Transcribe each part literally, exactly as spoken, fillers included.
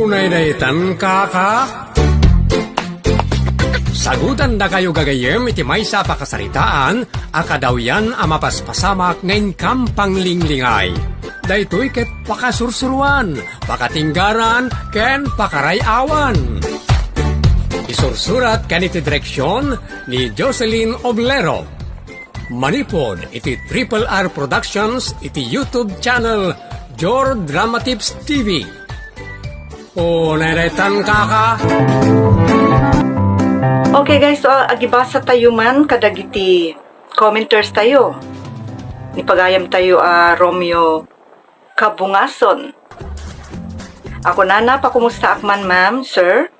Unay daytan, kaka? Sagutandakayo gagayyem iti maysa a pakasaritaan a kadawyan a mapaspasamak nga inkam panglinglingay. Daytoy ket pakasursuruan, pakatinggaran, ken pakaray-awan. Isursurat ken iti direksion ni Jocelyn Oblero. Manipud iti Triple R Productions iti YouTube channel Jor Drama Tips T V. Unay daytan, kaka? Okay guys, so agibasa tayo man kadagiti commenters tayo. Nipagayam tayo a Romeo Kabungason. Ako nana, pakumustaak man, ma'am, sir.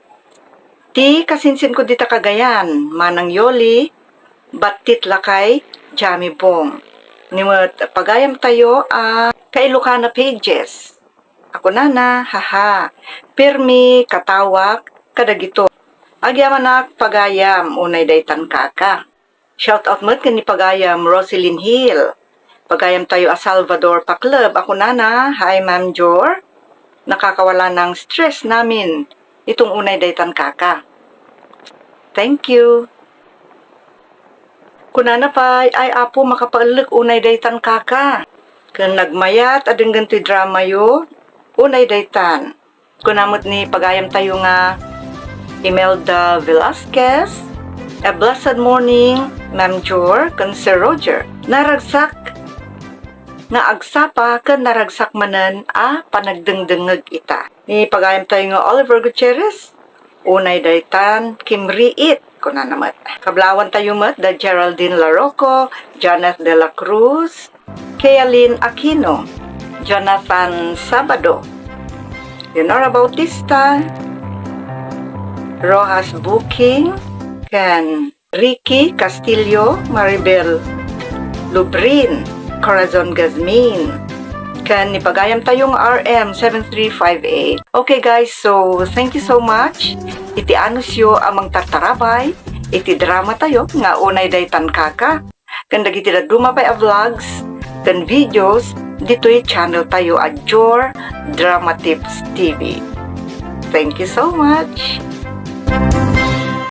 Ti kasinsinko dita Cagayan, Manang Yoli, Battit Lakay, Jamie Bong. Ni met pagayam tayo a ka-Ilocana pages. Ako nana, haha, pirmi katawak kadagito. Agyamanak pagayam, unay daytan, kaka. Shout out met ken ni pagayam Roselyn Hill. Pagayam tayo a Salvador Paclub. Ako nana, hi Ma'am Jor. Nakakawala ng stress namin itong unay daytan, kaka. Thank you. Kunana pay, ay Apo, makapaellek unay daytan, kaka. Ken nagmayat a denggen toy drama yo, unay daytan. Kuna met ni pagayam tayo nga Imelda Velasquez, "A blessed morning, Ma'am Jor, ken Sir Roger. Naragsak nga agsapa ken naragsak manen a panagdengdengngeg ita." Ni pagayam tayo nga Oliver Gutierrez, "Unay daytan, kimriit," kunana met. Kablawan tayo met da Geraldine Larocco, Janet de la Cruz, Kealin Aquino, Jonathan Sabado, Leonora Bautista, Rojas Buking, ken Ricky Castillo, Maribel Lubrin, Corazon Gazmin, ken ni pagayam tayo nga R M seven three five eight. Okay guys, so thank you so much iti anusyo a mangtartarabay iti drama tayo nga Unay Daytan Kaka, ken dagiti dadduma pay a vlogs ken videos ditoy channel tayo a Jor Drama Tips T V. Thank you so much.